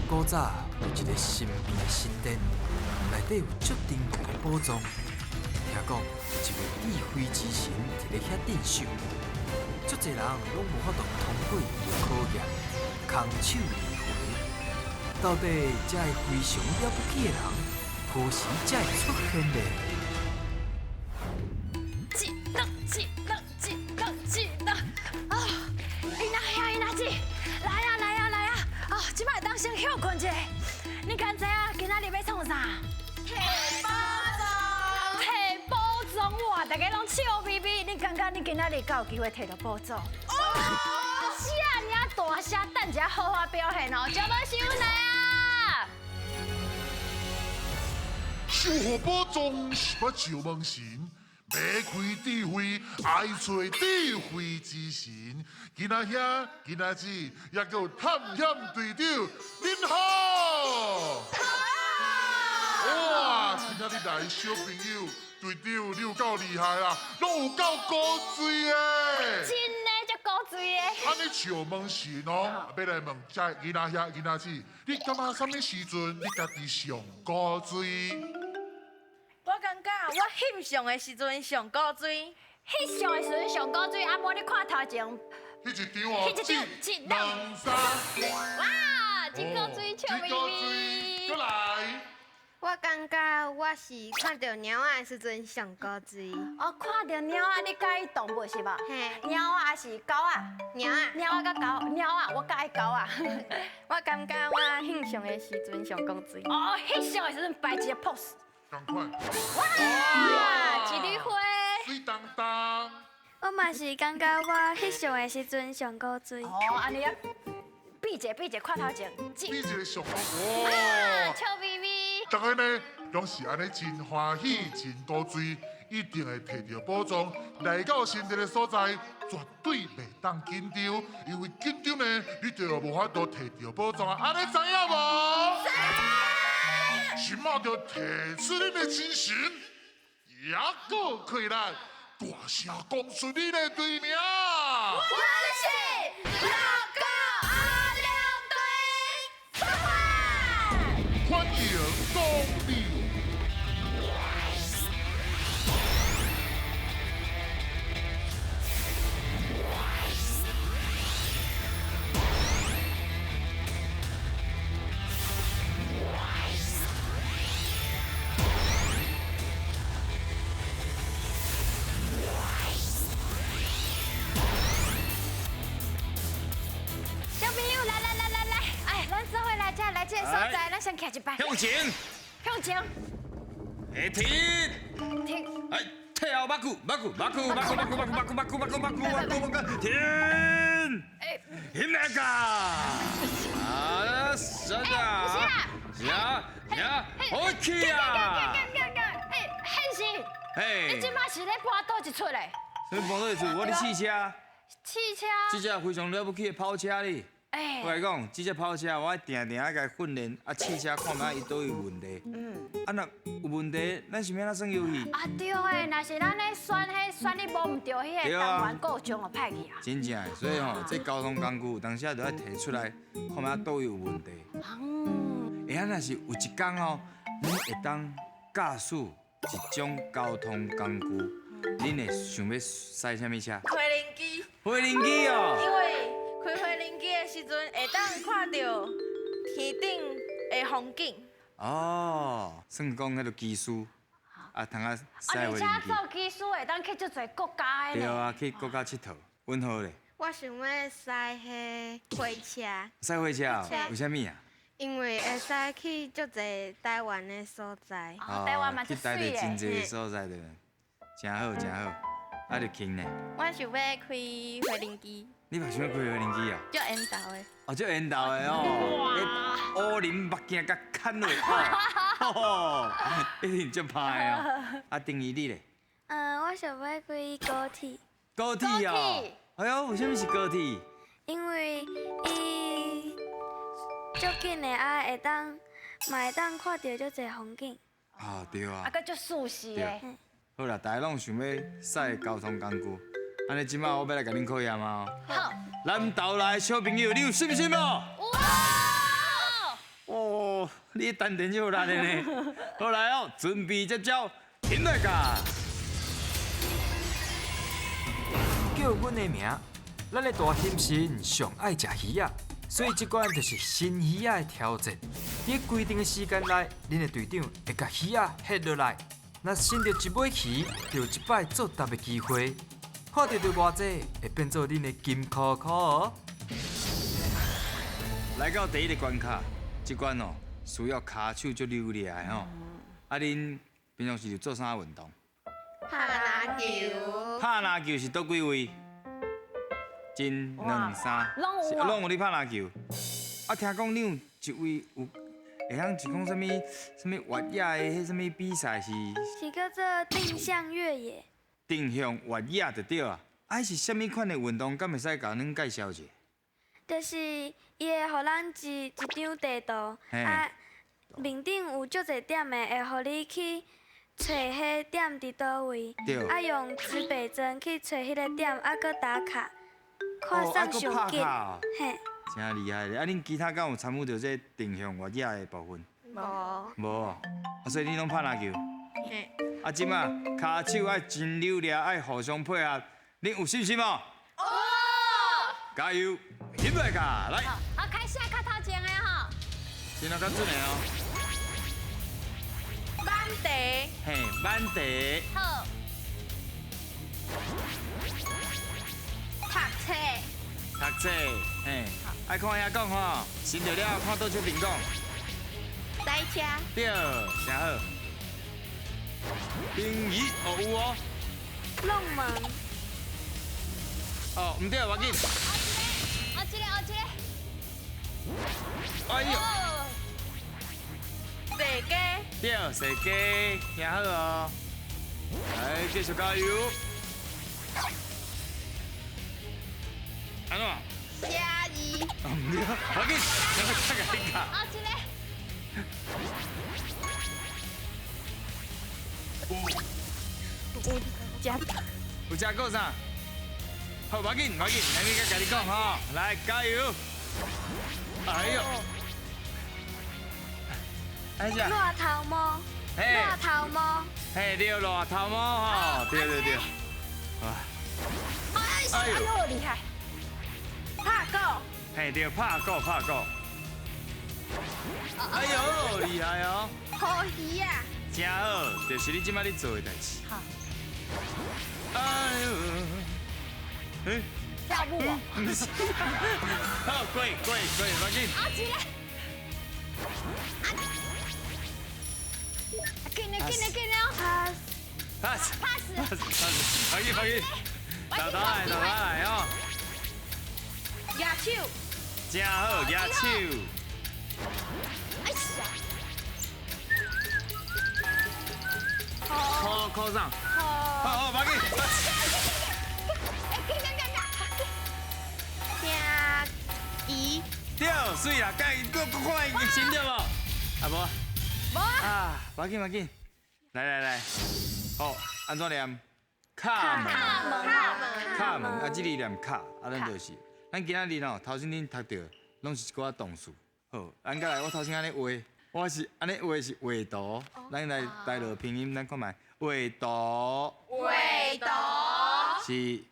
古早有一个神秘的神殿，内底有足珍贵的宝藏。听讲有一位智慧之神伫咧遐镇守，足济人拢无法度通过伊的考验，空手而回。到底这个非常了不起的人，何时才会出现呢？一、两、一、两、一、两、一、两，啊！囡仔兄、囡仔姊，来啊来啊来啊！啊，这摆会当先歇睏一下。你敢知影今仔日欲创啥？提宝藏，提宝藏哇！大家拢笑眯眯。你感觉你今仔日敢有机会提著宝藏？哦，遮尔大声，等一下好好表现哦！小宝收来啊！收获宝藏是欲笑问神，欲开智慧，爱揣智慧之神。囡仔兄、囡仔姊，也阁有探险队长，恁好！哇，今仔日来的小朋友，队长你有够厉害啦，拢有够古锥的。真的足古锥的。按呢笑问神哦，欲来问这囡仔兄、囡仔姊，你感觉啥物时阵你家己上古锥？我感觉我翕相的时阵上古锥。翕相的时阵上古锥，啊无你看头前。彼一张哦，彼一张，一两三。哇，真古锥，笑眯眯。阁来。我感觉我是看著猫仔的时阵上古锥。哦，看著猫仔，你佮意动物是无？嘿。猫仔还是狗仔？猫仔。猫仔佮狗，猫仔我佮意狗仔。我感觉我翕相的时阵上古锥。哦，翕相的时阵摆一个 pose。仝款。哇，一朵花。水当当。我嘛是感觉我翕相的时阵上古锥。哦，按呢啊，比一下，比一下，看头前。比一个上古，哇！笑眯眯。逐家呢，拢是按呢真欢喜、真古锥，一定会提著宝藏来到神殿的所在，绝对袂当紧张，因为紧张呢，你就无法度提著宝藏啊！按呢知影无？知。这马就提出恁的精神，也阁开力，大声讲出恁的队名。我是六个阿良队，出发！欢迎光临。小朋友，来来来来来，哎，咱做伙来这来这个所在，咱先徛一摆。向前，向前。哎，停。停。哎，退后，马库，马库，马库，马库，马库，马库，马库，马库，马库，马库，马库，停。哎，停那个。啊，是啊。是啊。是啊，是啊，好去啊。哎，汉是。嘿。你这马是咧搬佗一出咧？啥物搬佗一出？我咧试车。试车。这只非常了不起的跑车哩。哎。我共你讲，这只跑车我爱定定爱共训练，啊试车看觅伊佗位有问题。嗯。啊若有问题，咱是欲按怎耍游戏？啊对的，若是咱咧选彼选你摸毋著彼个单元故障就歹去啊。真正的，所以吼，这交通工具有当时仔就爱提出来，看觅佗位有问题。嗯。欸，啊若是有一工吼，恁会当驾驶一种交通工具，恁会想欲驶啥物车？飞行机。飞行机哦。因为开飞行机的时阵，会当看著天顶的风景。哦，算讲彼个机师，啊，通啊驶飞行机。而且做机师会当去足济国家的。对啊，去国家𨑨迌，允好咧。我想欲驶彼火车。驶火车哦？为啥物啊？因为会使去足济台湾的所在。哦，台湾嘛足去台著真济所在对，真好真好。啊，就轻呢。我想欲开飞行机。你嘛想欲开飞行机啊？足缘投的。哦，足缘投的哦。乌鳞目镜共牵落，哦，一定足歹哦。啊，丁仪你咧？嗯，我想欲开高铁。高铁哦。哎哟，为啥物是高铁？因为伊足紧的啊，会当嘛会当看著足济风景。啊，对啊。啊，阁足舒适的。好啦，大家拢想欲驶交通工具，按呢这马我欲来共恁考验啊！好。咱投来的小朋友，你有信心无？有。你丹田就有力的呢。好来哦，准备接招，起来噶。叫阮的名，咱的大猩神上爱食鱼仔，所以这关就是新鱼仔的挑战。伫规定的时间内，恁的队长会共鱼仔翕落来，若伸著一尾鱼，就有一摆作答的机会。看著著偌济，会变做恁的金箍箍哦。来到第一个关卡，这关哦需要跤手足流利的吼。啊，恁平常时有做啥运动？拍篮球。拍篮球是佗几位？一、两、三，拢有拢有咧拍篮球。啊，听讲你有一位有会晓是讲啥物啥物越野的彼啥物比赛是？是叫做定向越野。定向越野就对啊。啊，彼是啥物款的运动？敢会使共阮介绍一下？就是伊会予咱一一张地图，啊，面顶有足济点的，会予你去揣彼点伫佗位，啊，用指北针去揣彼个点，啊，阁打卡，看啥上紧，嘿。真厉害咧！啊，恁其他敢有参与著这定向越野的部分？无。无，啊，所以你拢拍篮球。嘿。啊，这马跤手爱真溜掠，爱互相配合，恁有信心无？有。加油！起来噶，来。好，开始较头前的吼。先来较准的哦。挽茶。嘿，挽茶。好。读册。读册，嘿。爱看遐讲吼，寻著了，看佗手边讲。赛车。对，真好。平移哦有哦。弄门。哦，毋对，无要紧。哦，这个，哦，这个。哎呦。踅街。对，踅街，真好哦。来，继续加油。按怎？写字。哦，毋对，无要紧，我再共你教。哦，这个。有食。有食过啥？好，无要紧，无要紧，来，我共你讲吼，来，加油！哎呦，哎呀，热头毛，热头毛，嘿，对，热头毛吼，对对对，哇，哎呦，厉害！拍鼓，嘿，对，拍鼓，拍鼓，哎呦，厉害哦！好鱼啊！真好，就是你这摆咧做的代志。好。哎呦。欸跳舞哦！好，过过过，无要紧。啊，这个。紧嘞，紧嘞，紧嘞哦！pass pass pass pass pass，无要紧，无要紧。豆豆来，豆豆来哦。举手。真好，举手。哎呀！扣扣上。好好，无要紧。听对，水啦，该阁阁看伊眼神对无？啊无？无啊！无要紧，无要紧。来来来，好，按怎念？敲门。敲门。啊，这里念敲，啊，咱就是，咱今仔日吼，头先恁读著，拢是一寡动词。好，咱再来，我头先按呢画，我是按呢画是画图，咱来带落拼音，咱看觅画图。画图。是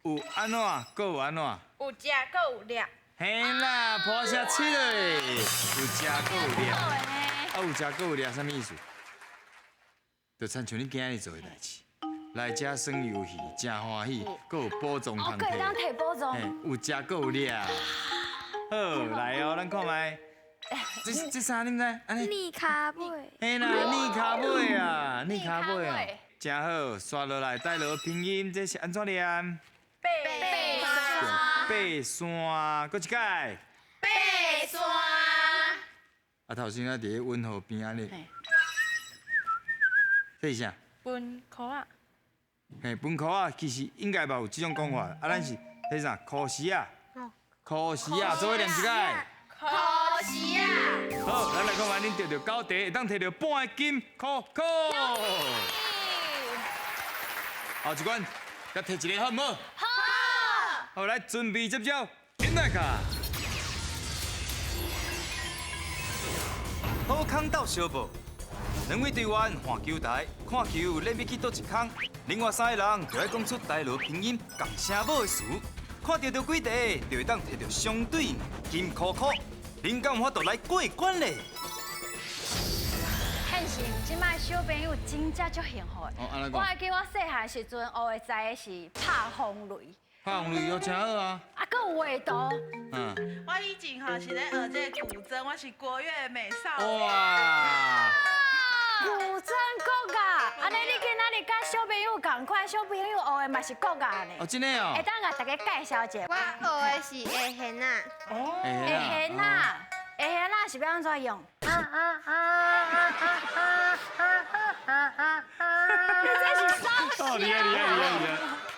有按怎，阁有按怎？有食，阁有掠。嘿啦，破声七嘞，有食阁有掠，啊有食阁有掠，啥物意思？就亲像你今日做的代志，来遮耍游戏，真欢喜，阁有宝藏通摕。阁会当摕宝藏。嘿，有食阁有掠。好，来哦，咱看觅。这这啥你毋知？按呢？躡跤尾。嘿啦，躡跤尾啊，躡跤尾啊，真好，刷落来带落拼音，这是按怎念？爬山。爬山，阁一摆。爬山。啊，头先啊，伫咧温河边仔咧。这是啥？分箍仔。嘿，分箍仔其实应该嘛有这种讲法，啊，咱是彼啥？箍匙仔。箍匙仔，做伙念一摆。箍匙仔。好，咱来看觅恁得著九题，会当摕著半个金箍箍。后一关，再摕一个好毋好？好。好，来准备接招，进来卡。好康斗相报。两位队员换球台，看球练欲去佗一空。另外三个人就爱讲出台罗拼音仝声母的词，看著著几题，就会当摕著相对应的金箍箍。恁敢有法度来过关咧？现实，这摆小朋友真正足幸福的。我会记我细汉时阵学会知的是拍风雷。拍风雷哟，真好啊！啊，阁有画图。嗯。我以前吼是咧学这个古筝，我是国乐美少女。哇！古筝国乐，按呢你今仔日佮小朋友仝款，小朋友学的嘛是国乐呢。哦，真的哦。会当共大家介绍一下。我学的是下弦仔。哦。下弦仔，下弦仔是欲按怎用？你这是烧声。厉害厉害厉害厉害！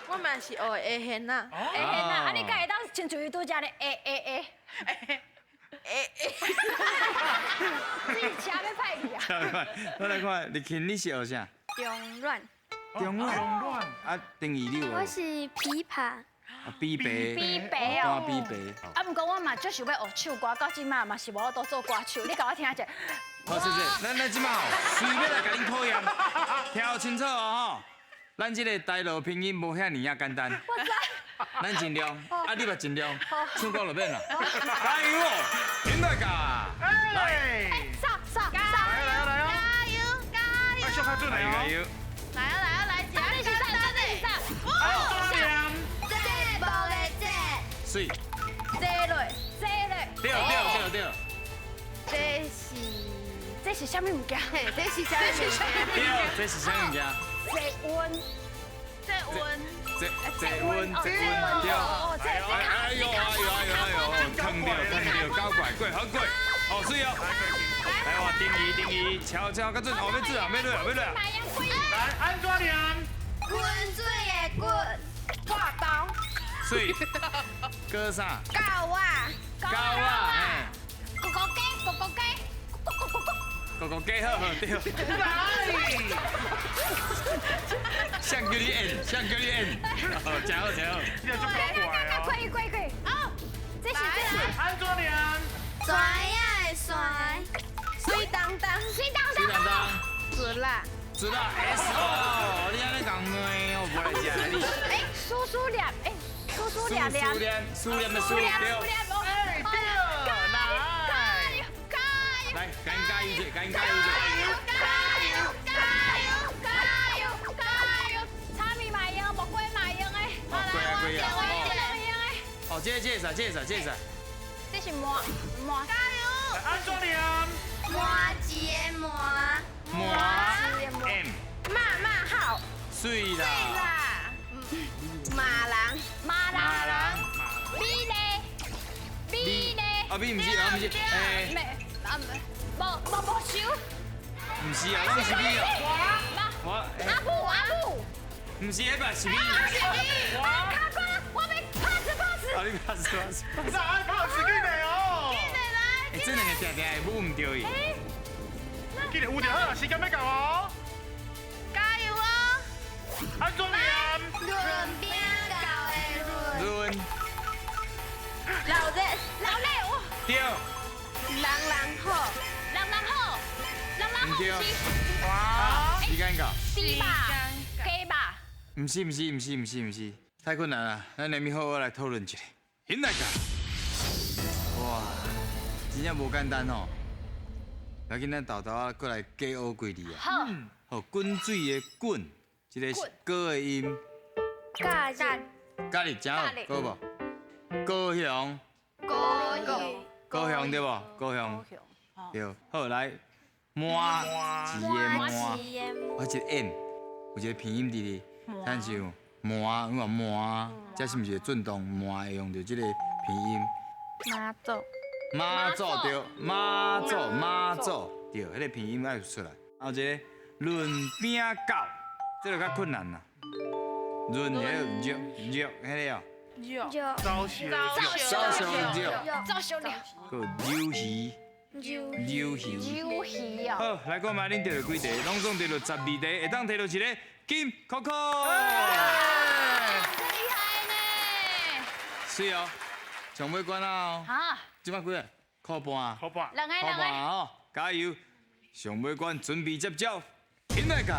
我嘛是学下弦仔。下弦仔，啊你敢会当亲像伊拄才咧下下下。你车欲歹去啊！我来看，立勤你是学啥？中阮。中阮。啊，定义你有？我是琵琶。啊，琵琶。琵琶哦。弹琵琶。啊，毋过我嘛足想欲学唱歌，到这马嘛是无法度做歌手。你共我听一下。好，谢谢。咱这马吼，随欲来共恁考验，听好清楚哦吼。咱这个台罗拼音无遐尔仔简单。我知。咱尽量，啊，你嘛尽量，唱歌就免啦。加油哦，点来噶？来，上上来来来哦！加油加油！小开准来加油！来啊来啊来！这是啥？这是啥？这无的这。水。这类，这类。对对对对。这是这是啥物物件？这是啥物物件？对，这是啥物件？这温。这温。这这温这温对。哎呦哎呦哎呦哎呦，坑掉坑掉，搞怪过好过，好水哦。来哇，定义定义，悄悄较准，哦，欲水啊，欲落啊，欲落啊。来，按怎念？滚水的滚。挂刀。水。哥啥？狗仔。狗仔，嘿。狗狗鸡，狗狗鸡，狗狗狗狗。狗狗鸡好好对。来。想叫你演，想叫你演，好，真好真好。你也足搞怪哦。快快快！哦，这是这是。按怎念？山仔的山。水当当，水当当。水当当。竹啦。竹啦 S 哦，你按呢讲话，我无来食你。哎，苏苏念，哎，苏苏念念。苏念，苏念的苏对。哎对，来。加油！来，赶紧加油者，赶紧加油者。加油！加油！加油！加油！炒面嘛用，木瓜嘛用的。过啊过啊。哦，这个啥？这个啥？这个啥？这是麻麻。加油！按怎念？麻糬的麻。麻。M。骂骂号。水啦。水啦。马人。马人。马人。美丽。美丽。啊，美毋是啊，毋是。哎。啊，无无无收。毋是啊，拢是美啊。我。阿母阿母。毋是，彼个是美。我卡关，我欲拍死拍死。啊，你拍死拍死。哪爱拍死紧的哦？紧的来。哎，这两个定定会舞毋著伊。紧的有就好，时间欲到哦。加油哦！按怎念？润饼狗的润。润。老热，老热我。对。人人好。人人好，人人好是。哇！时间到。猪吧，鸡吧。毋是毋是毋是毋是毋是，太困难了。咱连咪好好来讨论一下。现来个。哇，真正无简单哦。来，紧咱豆豆仔过来解学几字啊。好。好，滚水的滚，这个是高的音。咖喱。咖喱真好，高无？高雄。高雄。高雄对无？高雄。对，好来，麻字的麻，我一个 M，有一个拼音伫哩，亲像麻，我话麻，这是毋是会振动？麻会用著这个拼音。妈祖。妈祖对，妈祖妈祖对，彼个拼音爱出来。后一个润饼狗，这个较困难啦。润彼个肉肉彼个哦。肉。糟烧糟烧肉。糟烧肉。阁鱿鱼。鱿鱼。鱿鱼哦。好，来看觅恁得著几题，拢总得著12题，会当摕著一个金扣扣。真厉害呢！水哦，上尾关啊哦。好。这摆几个？箍半。箍半。两个两个。哦，加油！上尾关准备接招，起来噶！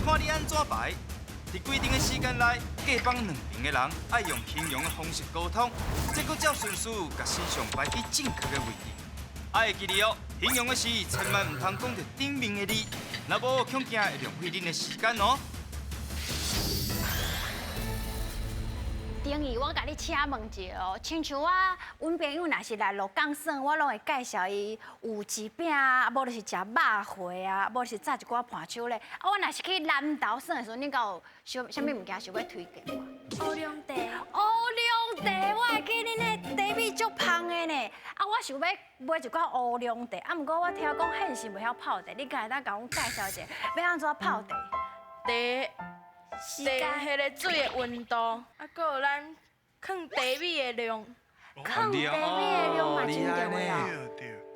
看你按怎排，伫规定的时间内，各帮两边的人爱用形容的方式沟通，再阁照顺序共神像摆去正确的位置。爱会记得哦，形容的时千万毋通讲著顶面的字，若无恐惊会浪费恁的时间哦。等于我共你请问一下哦，亲像我，阮朋友若是来鹿港耍，我拢会介绍伊有一饼啊，无就是食肉糜啊，无就是炸一寡伴手礼。啊，我若是去南投耍的时阵，恁敢有啥啥物物件想欲推荐我？乌龙茶。乌龙茶，我会记恁的茶味足芳的呢。啊，我想欲买一寡乌龙茶，啊，毋过我听讲现时袂晓泡茶，你敢会当共阮介绍一下，欲按怎泡茶？茶。茶彼个水的温度，啊，阁有咱放茶米的量，放茶米的量嘛真重要。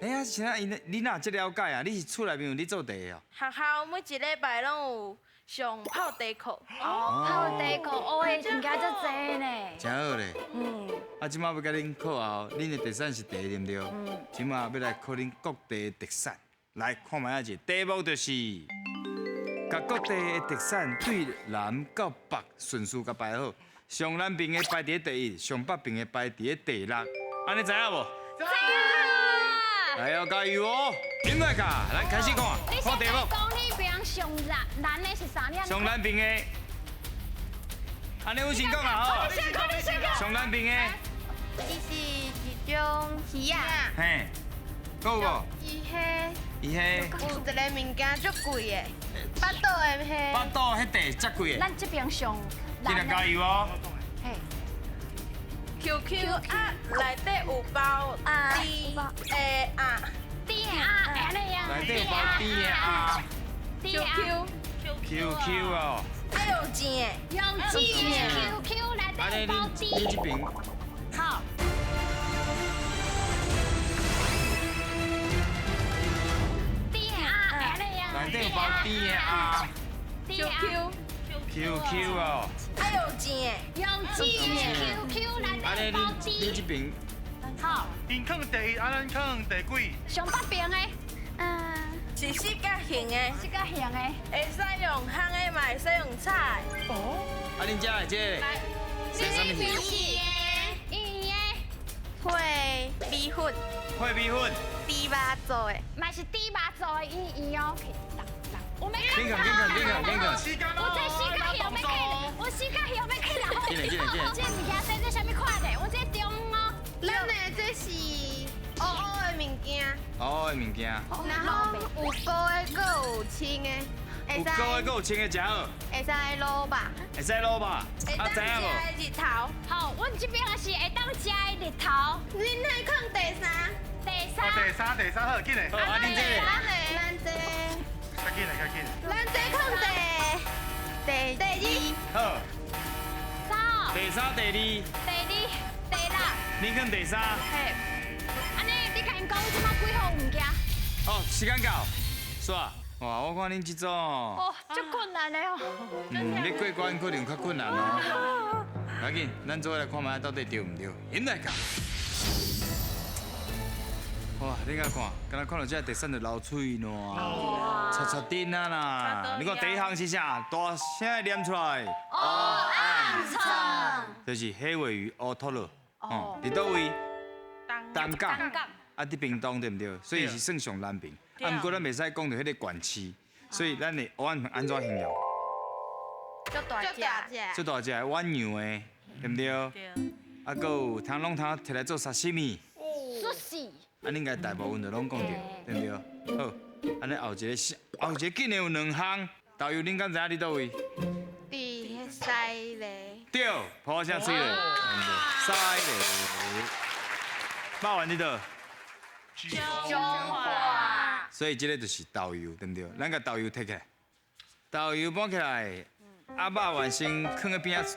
哎呀，是啥？𪜶你哪这了解啊？你是厝内面有咧做茶哦？学校每一礼拜拢有上泡茶课。哦，泡茶课，学的物件足济呢。真好咧。嗯。啊，这摆欲共恁考啊，恁的特产是茶，对毋对？嗯。这摆欲来考恁各地的特产，来看觅仔者，题目就是。共各地的特产对南到北顺序共排好，上南边的排伫第一，上北边的排伫第六，按呢知影无？知影。来哦，加油哦！音乐卡，来开始看，看题目。讲你边上南南的是啥？你上南边的，按呢阮先讲啊吼。你先讲，你先讲。上南边的。伊是一种鱼仔。嘿，够无？伊彼。伊彼。有一个物件足贵的。腹肚的彼，腹肚彼块遮贵的。咱这边上，尽量加油哦。嘿。 QQ 鸭内底有包猪的鸭，猪的鸭，按呢样。内底有包猪的鸭。 QQ。 QQ 哦。啊用钱的。用钱的 QQ 内底有包猪。你这边。好。内底有包猪的鸭，QQ QQ 哦，啊用钱的，用钱的 QQ 内底有包猪。你这边好，𪜶囥第一，啊咱囥第几？上北边的，是四角形的，四角形的，会使用烘的嘛，会使用炒的。哦，啊恁遮的这个，这边是圆的，配米粉，配米粉，猪肉做的，嘛是猪肉做的圆圆哦。我没紧看，紧看，紧看，紧看。我这四角形欲起，我四角形欲起来。紧来，紧来，紧来。这物件这这啥物款的？我这中哦。咱的这是乌乌的物件。乌乌的物件。然后有高的，阁有青的。有高的，阁有青的，真好。会使卤肉。会使卤肉。啊，知影无？日头。好，阮这边是会当食的日头。恁彼囥第三。第三。第三，第三好，紧来。好，啊，恁这个。咱这。较紧来，较紧。咱这囥第第二。好。三。第三、第二。第二、第六。你囥第三。嘿。按呢，你共𪜶讲，这马几号物件？哦，时间到，煞。哇，我看恁这组哦，足困难的哦。嗯，你过关可能较困难哦。来紧，咱做伙来看觅到底对毋对？引来讲。哇，你敢看？敢若看到这个特产就流喙澜，擦擦顶啊啦！你看第一项是啥？大声的念出来。乌暗疮。就是黑鮪鱼乌托洛。哦。伫佗位？东港。啊，伫屏东对毋对？所以是算上南边。啊，毋过咱袂使讲著彼个县市，所以咱的乌暗按怎形容？足大只。足大只的，软羊的，对毋对？对。啊，阁有通拢通摕来做沙西米。寿司。啊，恁家大部分就拢讲著，对毋对？好，按呢后一个，后一个竟然有两项，导游恁敢知影伫佗位？伫西螺。对，破声水咧，西螺。肉圆伫佗？彰化。所以这个就是豆油，对毋对？咱共豆油提起来，豆油搬起来，啊，肉圆先囥佇边仔，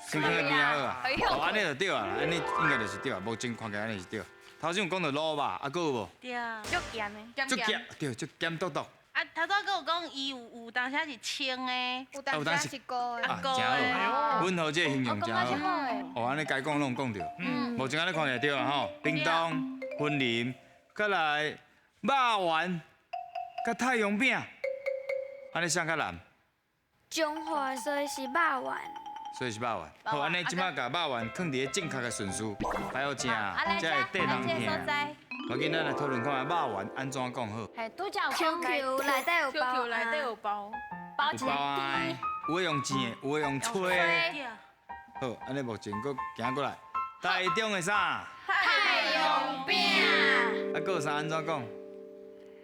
先囥佇边仔好啊。哦，按呢就对啊，按呢应该就是对啊，目前看起来按呢是对。头先有讲到卤肉，啊，阁有无？对啊，足咸的，足咸，对，足咸笃笃。啊，頭拄仔閣有講伊有當時是青的，有當時是高的。啊，真好，阮好這個形容真好。哦，按呢該講攏講著。目前按呢看起來對啊吼，屏東、雲林，閣來肉圓，佮太陽餅，按呢啥較難？彰化所以是肉圓。所以是肉圓。好，按呢這擺共肉圓囥佇咧正確的順序，擺好食，才會綴人聽。無緊，咱來討論看覓肉圓按怎講好。嘿，拄才有講 QQ 內底有包，QQ 內底有包，包一個包，有的用煎的，有的用炊的。好，按呢目前閣行過來，台中的啥？太陽餅。啊，閣有啥按怎講？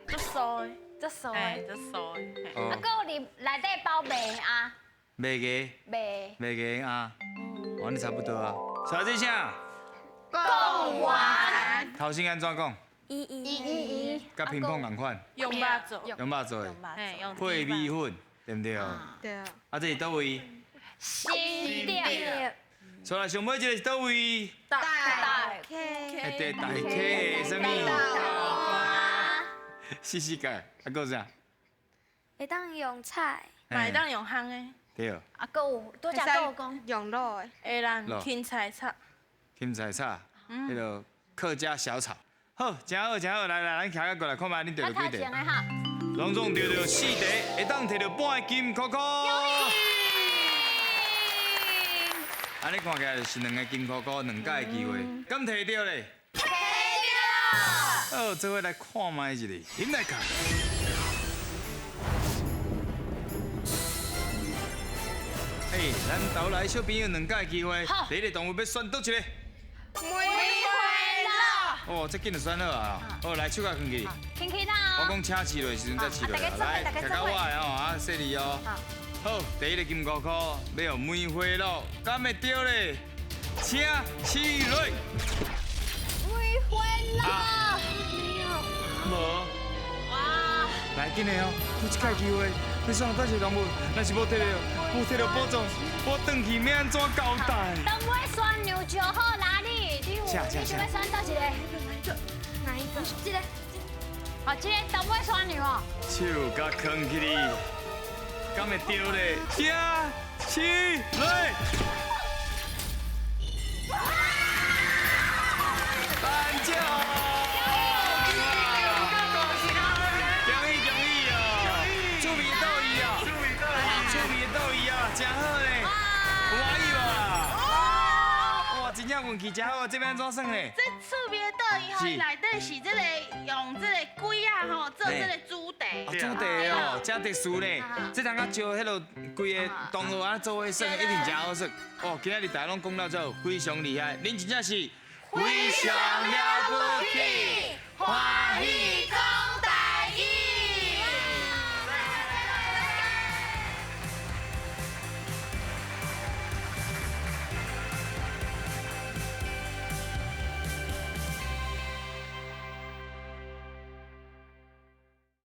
足酥的，足酥的，足酥的。啊，閣有佇內底包麥啊？麥芽。麥。麥芽啊，按呢差不多啊。小姐啥？貢丸。頭先按怎講？伊伊伊伊。佮乒乓仝款。用肉做。用肉做的。配米粉，對毋對？對啊。啊，這是佗位？新店。所來上尾這個是佗位？大溪。對，大溪的啥物？試試看，啊，閣有啥？會當用菜。嘛會當用烘的。對。啊，閣有，拄才閣有講用滷的。會啦，芹菜炒。芹菜炒，彼个客家小炒。好，真好，真好，來來，咱徛過來看覓，恁著著幾題？攏總著著四題，會當摕著半个金箍箍。按呢看起來就是兩个金箍箍，兩擺的機會，敢摕著咧？摕著。好，做伙來看覓一下，翕來看。嘿，咱投來小朋友兩擺機會，第一个動物欲選佗一个？梅花鹿。哦，這緊就選好啊！好，來手共囥起。囥起啦！我講請試落的時陣才試落。來，徛到我的吼，啊，細膩哦。好，第一个金箍箍欲予梅花鹿，敢會著咧？請試落。梅花鹿。無。哇！來，緊來哦，閣一擺機會，欲選佗一个動物，若是無摕著，無摕著寶藏，我轉去欲按怎交代？當尾選牛就好啦，你你有你想欲選佗一个？哪一個？這個。哦，這個當尾選牛哦。手共囥起哩，敢會著咧？請試落。頒獎。恭喜恭喜哦！趣味的倒伊哦，趣味的倒伊啊，真好咧，有歡喜無？哇，真正運氣真好，這欲按怎算咧？這趣味的倒伊吼，內底是這個用這個粿仔吼做這個主題。主題哦，真特殊咧。這通佮招彼个規个同學啊做伙耍，一定真好耍。哦，今仔日大家攏講到這，非常厲害，恁真正是非常了不起，歡喜。